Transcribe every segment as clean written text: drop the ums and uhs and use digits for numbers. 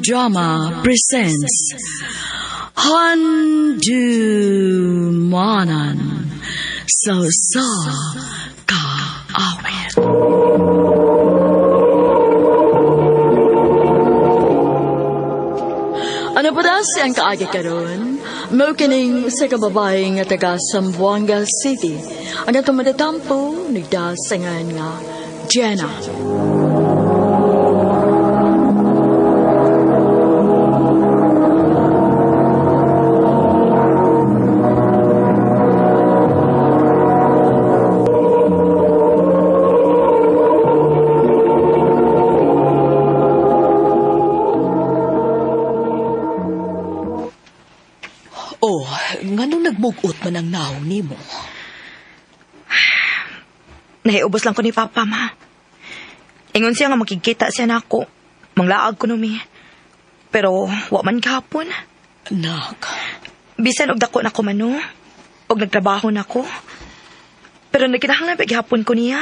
Drama presents Handumanan sa sa Kaawit. Ano pa daw siyang kaagi karon? Mao kining sa kababae nga taga Zamboanga City. Ang atong matatampo nagdasangan nga Jenna. Oh, nganong nagmugot man ang naong nimo? Nahiubos lang ko ni Papa, ma. Ingon siya nga makikita siya na ako. Manglaag ko numi. Pero wa man gahapon. Nak, Bisan og dako na ko man, no? Og nagtrabaho na ko. Pero nagkinahanglan pa gihapon ko niya.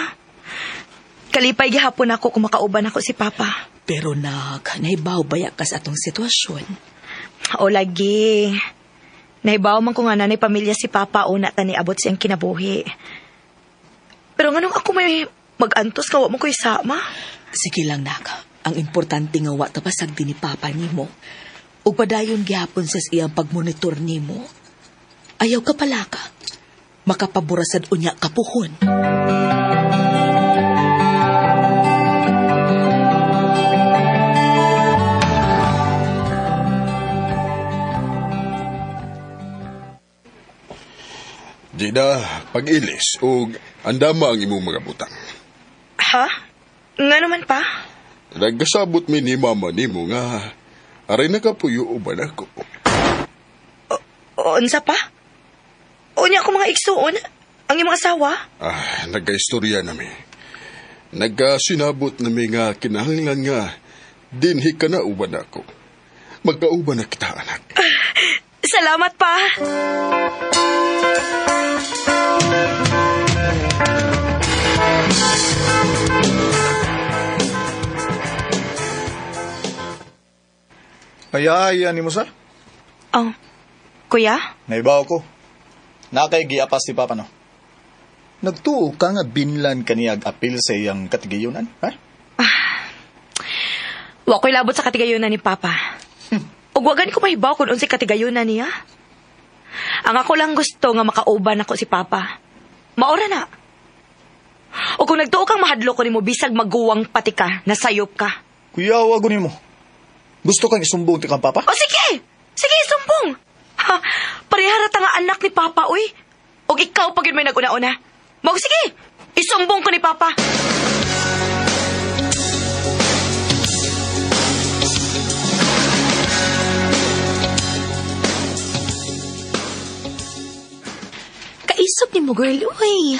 Kalipay gihapon ako kung makauban ako si Papa. Pero nak, nahibaw baya ka sa atong sitwasyon. O lagi. Nahibaw man ko nga nanay pamilya si Papa una ta niabot siyang kinabuhi. Pero nganong ako may magantos ka wa mo ko isama? Sige lang nak, ang importante nga wa tapasag din ni Papa nimo. Ug padayon gihapon sa iyang pagmonitor nimo. Ayaw ka palaka. Makapabura sad unya kapuhon. Gina, pag-ilis o andama ang imong mga butang. Ha? Nga naman pa? Nagkasabot mi ni mama nimo nga aray nakapuyo uban ako. O, unsa pa? Unya ko mga igsuon, ang imong asawa? Ah, nagkaistorya nami. Nagkasinabot nami nga kinahanglan nga dinhi ka na uban ako. Magkauban na kita, anak. Salamat pa. Ay, ay, ani mo sa? Oh, kuya? Naibaw ko. Nakay giapas si Papa, no? Nagtuo ka nga binlan kaniyag apil sa iyang katigayunan, ha? Wa ko'y labot sa katigayunan ni Papa. Ug wa gani ko mahibaw kung unsay katigayunan niya. Ang ako lang gusto nga makauban ako si Papa. Maora na. O kung nagtuo kang mahadlok ko nimo bisag maguwang pati ka, nasayop ka. Kuya, wag mo. Gusto kang isumbong ti kang Papa? O sige! Sige, sumbong! Ha, parehara ta nga anak ni Papa, uy. Og ikaw pag yun may nag-una-una. Mao sige! Isumbong ko ni Papa. Kaisop ni mo, girl. Uy.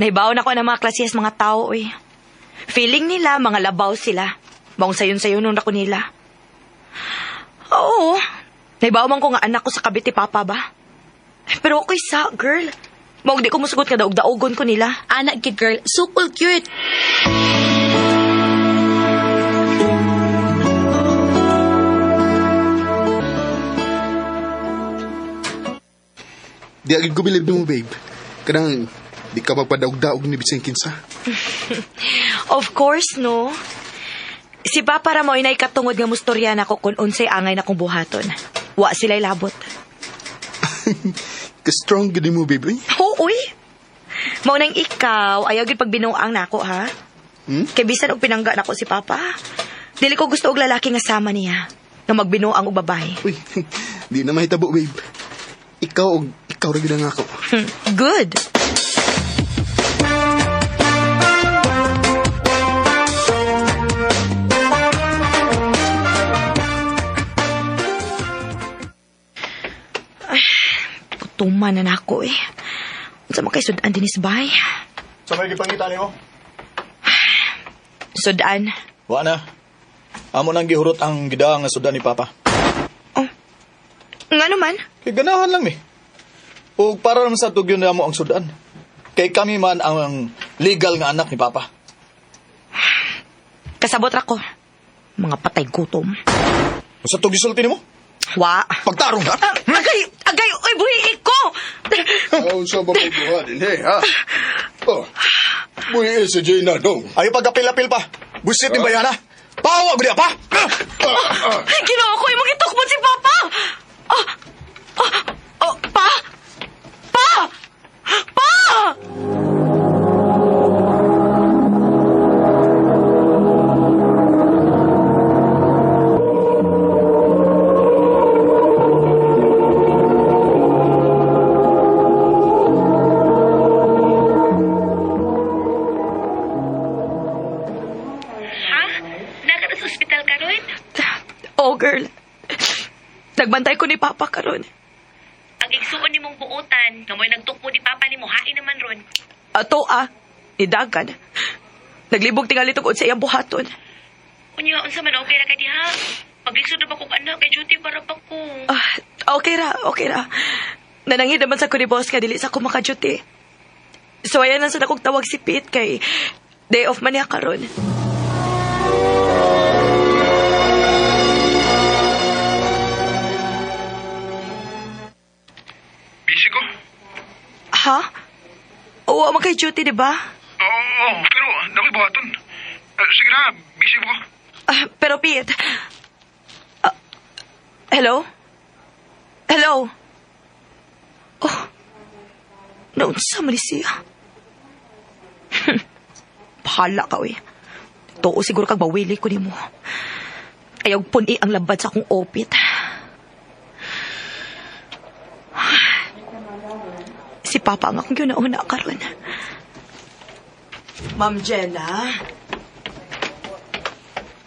Naibaon ako ng mga klasiyas mga tao, uy. Feeling nila, mga labaw sila. Maong sayon-sayon nun ako nila. Oo. Naibaon man ko nga anak ko sa kabit ni Papa ba? Pero okay sa, girl. Maong di ko musugot nga daog-daogon ko nila. Anak gid, girl. Sukol cute. Di agad ko bilib mo, babe. Kanang di ka magpadaog-daog ni bisang kinsa. Of course, no. Si Papa ra mo inay katungod nga mustorya nako kung unsay angay na kong buhaton. Wa sila'y labot. Ka-strong gid mo, babe. eh. Oo, uy. Mao nang ikaw, ayaw gid pagbinuang nako, ha? Hmm? Kay bisan og pinangga nako si Papa. Dili ko gusto og lalaki nga sama niya nga magbinuang og babae. Uy, di na mahitabo, babe. Ikaw og ikaw ra gid ang ako. Good. Ay, Putuma na nako eh. Unsa man kay sudan dinis bay? Sa may gipangita nimo? Sudan. Wa na. Amo nang gihurot ang gida nga sudan ni Papa. Nga naman? Kay ganahan lang mi. Ug para naman sa tugyon na mo ang sudan. Kay kami man ang legal nga anak ni Papa. Kasabot ra ko. Mga patay gutom. Unsa to gisulti nimo? Wa. Pagtarong ha? Ah, agay, agay, oy, buhi ko. Unsa ba may buha din, eh, ha? Oh, buhi si Gina dong. Ayo pagapil-apil pa. Busit ni bayana. Pawa gud pa. Ay, Ginoo ko, imong gitukmon si Papa. Ah, ah, oh, pa. Pa. Pa. Ha? Naka sa ospital karon? Oh, girl. Nagbantay ko ni Papa karon. Ang igsuon nimong buotan, nga mo'y nagtukmo ni Papa nimo hain naman ron. Ato ah, idagan. Naglibog tingali tungod sa iyang buhaton. Unya, unsa man okay ra kay diha? Paglisod na ba kog anak kay duty para pa ko. Ah, okay ra, okay ra. Nanangid naman sa ko ni boss kay dili sa ko maka-duty. So ayan lang sa nakong tawag si Pete kay day off man niya karon. Busy ko? Ha? Oo, man kay duty, di ba? Oo, oo, pero nakoy buhaton. Sige na, busy ko. Ah, pero Pete, ah, hello? Hello? Oh, naunsa man ni siya. Bahala ka, uy. Tuo siguro kag bawili ko nimo. Ayaw puni ang labad sa akong opit. Si Papa ang akong ginauna karon. Ma'am Jenna?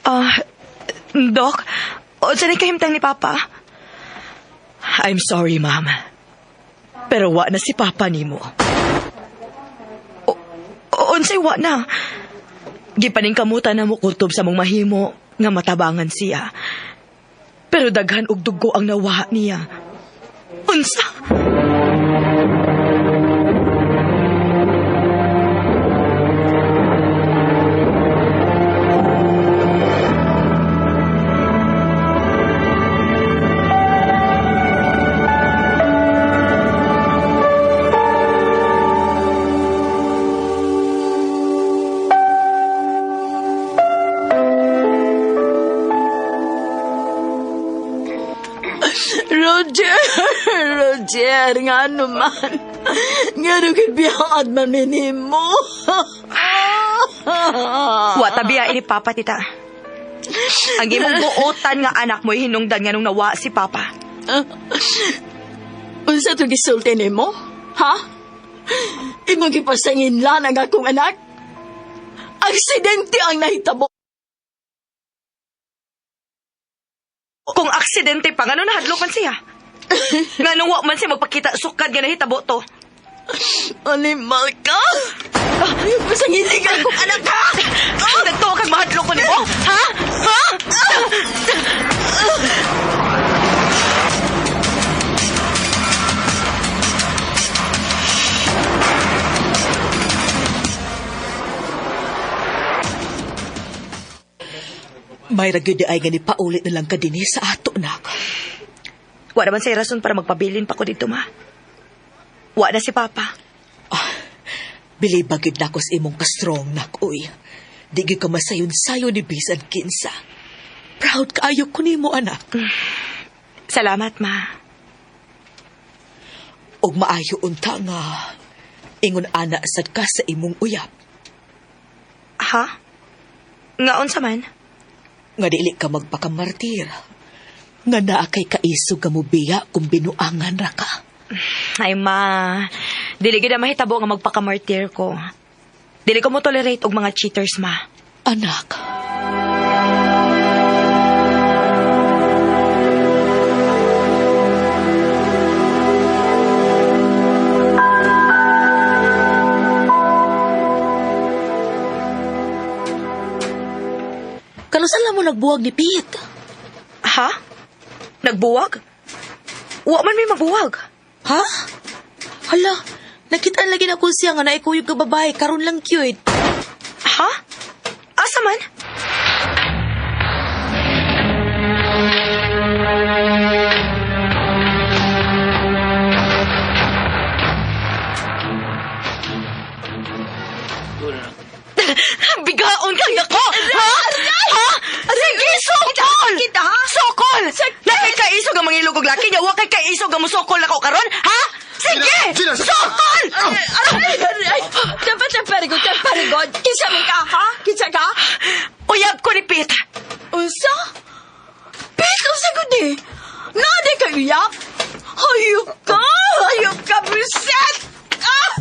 Ah, Doc, unsa ni kahimtang ni Papa? I'm sorry, ma'am. Pero wa na si Papa nimo. Unsay wa na? Gipaningkamutan na mo kutob sa mong mahimo nga matabangan siya. Pero daghan og dugo ang nawa niya. Unsa? Roger, Roger, nga naman. Nga nung biyaad man mo. Wa tabiya ini Papa, tita. Ang imong buotan nga anak mo hinungdan nga nung nawa si Papa. Unsa to gisulti nimo? Ha? Imong gipasanginlan ang akong anak? Aksidente ang nahitabo. Kung aksidente pa, ngano nahadlokan siya? Ngano wa man siya magpakita sukad nga nahitabo to? Animal ka? Pasanginlan ang akong anak ha? Nagtuo kag mahadlok ko nimo? Ha? Ha? May ragyod ay gani paulit na lang ka dinhi sa ato, nak. Wa naman say rason para magpabilin pa ko dito, ma. Wa na si Papa. Bilib ba gyud nako sa imong ka-strong, nak, uy. Di gyud ka masayon-sayon ni bisan kinsa. Proud kaayo ko nimo, anak. Salamat, ma. Og maayo unta nga ingon ana sad ka sa imong uyab. Ha? Nga unsa man? Nga dili ka magpakamartir. Nga naa kay kaisog nga mobiya kung binuangan ra ka. Ay, ma. Dili gid na mahitabo nga magpakamartir ko. Dili ko mo tolerate og mga cheaters, ma. Anak. Kanusan lang mo nagbuwag ni Pete? Ha? Nagbuwag? Wa man may mabuwag. Ha? Hala, nakita lagi na ko siya nga naikuyog ka babae, karon lang cute. Ha? Asa man? kay isog nga musukol nako karon, ha? Sige! Gina, Gina, Sukol! Ay, ay, dapat na perigod, na perigod. Kinsa man ka, ha? Kinsa ka? Uyab ko ni Pete. Unsa? Pete, unsa gud eh? Nade ka uyab? Hayop ka! Hayop ka, buset! Ah!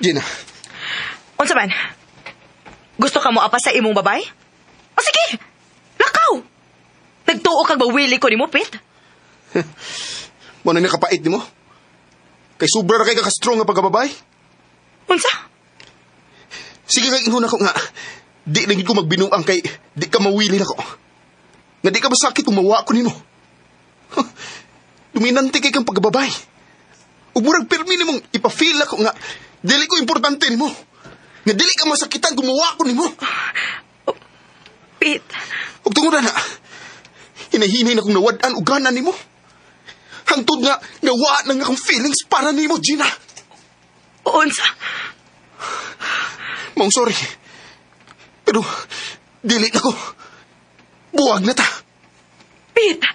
Gina, Unsa man? Gusto ka mo apa sa imong babay? O sige! Lakaw! Nagtuo kag mawili ko nimo, Pete. mo na kapait nimo? Kay sobra ra kay ka strong nga pagkababay. Unsa? Sige kay ingon ako nga di lang gid ko magbinuang kay di ka mawili nako. Nga di ka masakit kung mawa ko nimo. Huh. Dominante kay kang pagkababay. Ug murag pirmi nimong ipa-feel ako nga dili ko importante nimo. Nga dili ka masakitan kung mawa ko nimo. Pete, Ug tungod na, hinahinay na kong nawad-an og gana nimo. Hangtod nga nawa na nga akong feelings para nimo, Gina. unsa? Maong sorry. Pero dili na ko. Buwag na ta. Pete!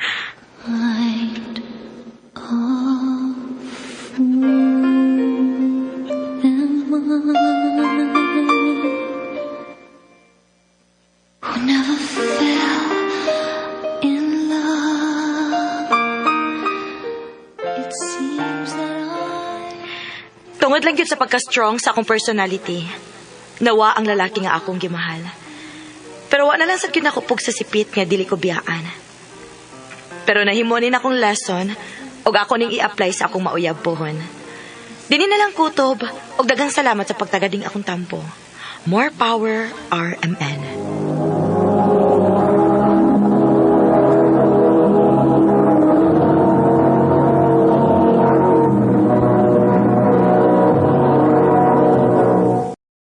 Who never fell in love. It seems that I Tungod lang gyud sa pagka-strong sa akong personality. Nawa ang lalaki nga akong gimahal. Pero wa na lang sad gyud nako pugsa si Pete nga dili ko biyaan. Pero nahimo ni akong lesson ug ako ning i-apply sa akong mauyab pohon. Dini na lang kutob ug daghang salamat sa pagtagading akong tampo. More power, RMN.